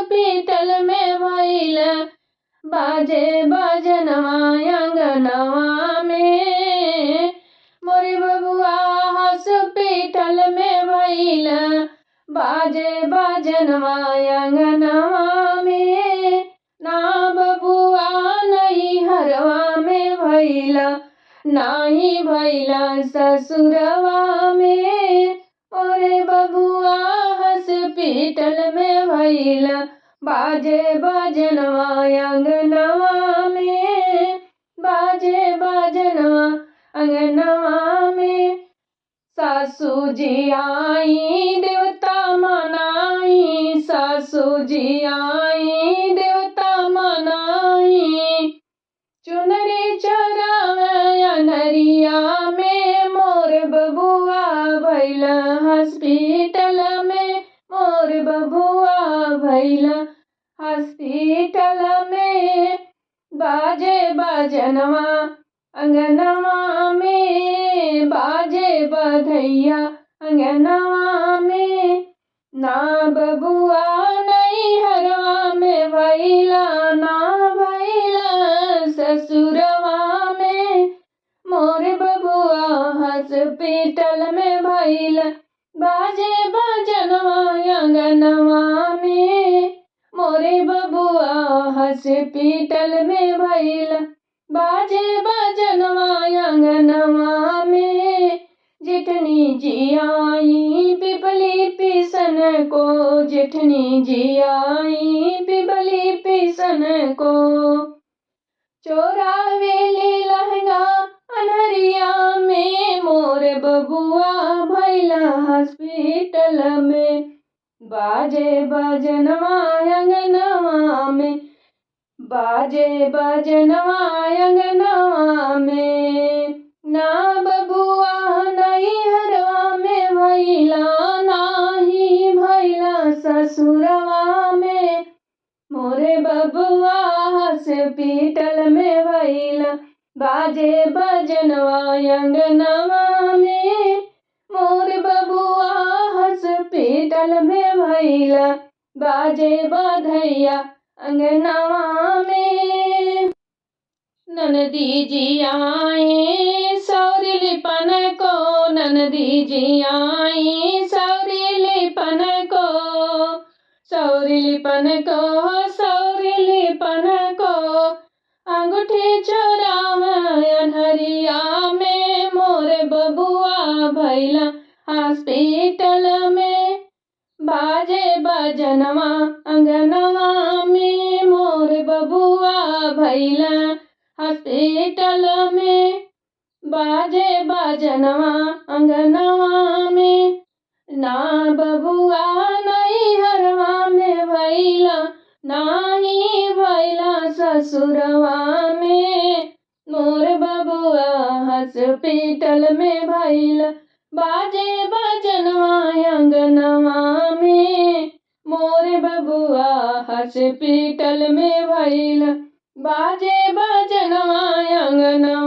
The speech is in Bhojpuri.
हॉस्पिटल में भइला बाजे बजनवा अंगनवा में। मोरे बबुआ हॉस्पिटल में भइला बाजे बजनवा अंगनवा में। ना बबुआ नहीं हरवा में भइला नाही भइला ससुरवा में। मोरे बबुआ हॉस्पिटल में भइला बाजे बजनवा अंगनवा में। बाजे बजनवा अंगनवा में। सासू जी आई देवता मनाई, सासू जी आई देवता मनाई। चुनरी चोरावे अनहरिया में मोर बबुआ भइला हॉस्पिटल में। मोर बबुआ भइला हॉस्पिटल में बाजे बजनवा अंगनवा में। बाजे बधैया अंगनवा में। ना बबुआ नहीं हरवा में भइला ना भइला ससुरवा में। मोर बबुआ हॉस्पिटल में भइला बाजे बजनवा अंगनवा में। मोरे बबुआ हॉस्पिटल में भइला बाजे बजनवा अंगनवा में। जेठनी जी आई पिपली पीसन को, जेठनी जी आई पिपली पीसन को। चोरावेली लहंगा अनहरिया में मोर बबुआ भइला हॉस्पिटल में बाजे बजनवा अंगनवा में। बाजे बजनवा अंगनवा में। ना बबुआ नहीं हरवा में भइला नाही भइला ससुरवा में। मोरे बबुआ हॉस्पिटल में भइला बाजे बजनवा अंगनवा में। मोर बबुआ हॉस्पिटल में भइला बाजे बधैया अंगनवा में। ननदी जी आए सौरी लिपन को, ननदी जी आई सौरी लिपन को। सौरी लिपन को सौरी लिपन को। अंगूठी चोरावे अनहरिया में मोर बबुआ भइला हॉस्पिटल में बाजे बजनवा अंगनवा में। मोर बबुआ भइला हॉस्पिटल में बाजे बजनवा अंगनवा में। ना बबुआ नहीं हरवा में भइला नाही भइला ससुरवा में। मोर बबुआ हॉस्पिटल में भइला बाजे बजनवा अंगनवा में। मोर बबुआ हॉस्पिटल में भइला बाजे बजनवा अंगनवा।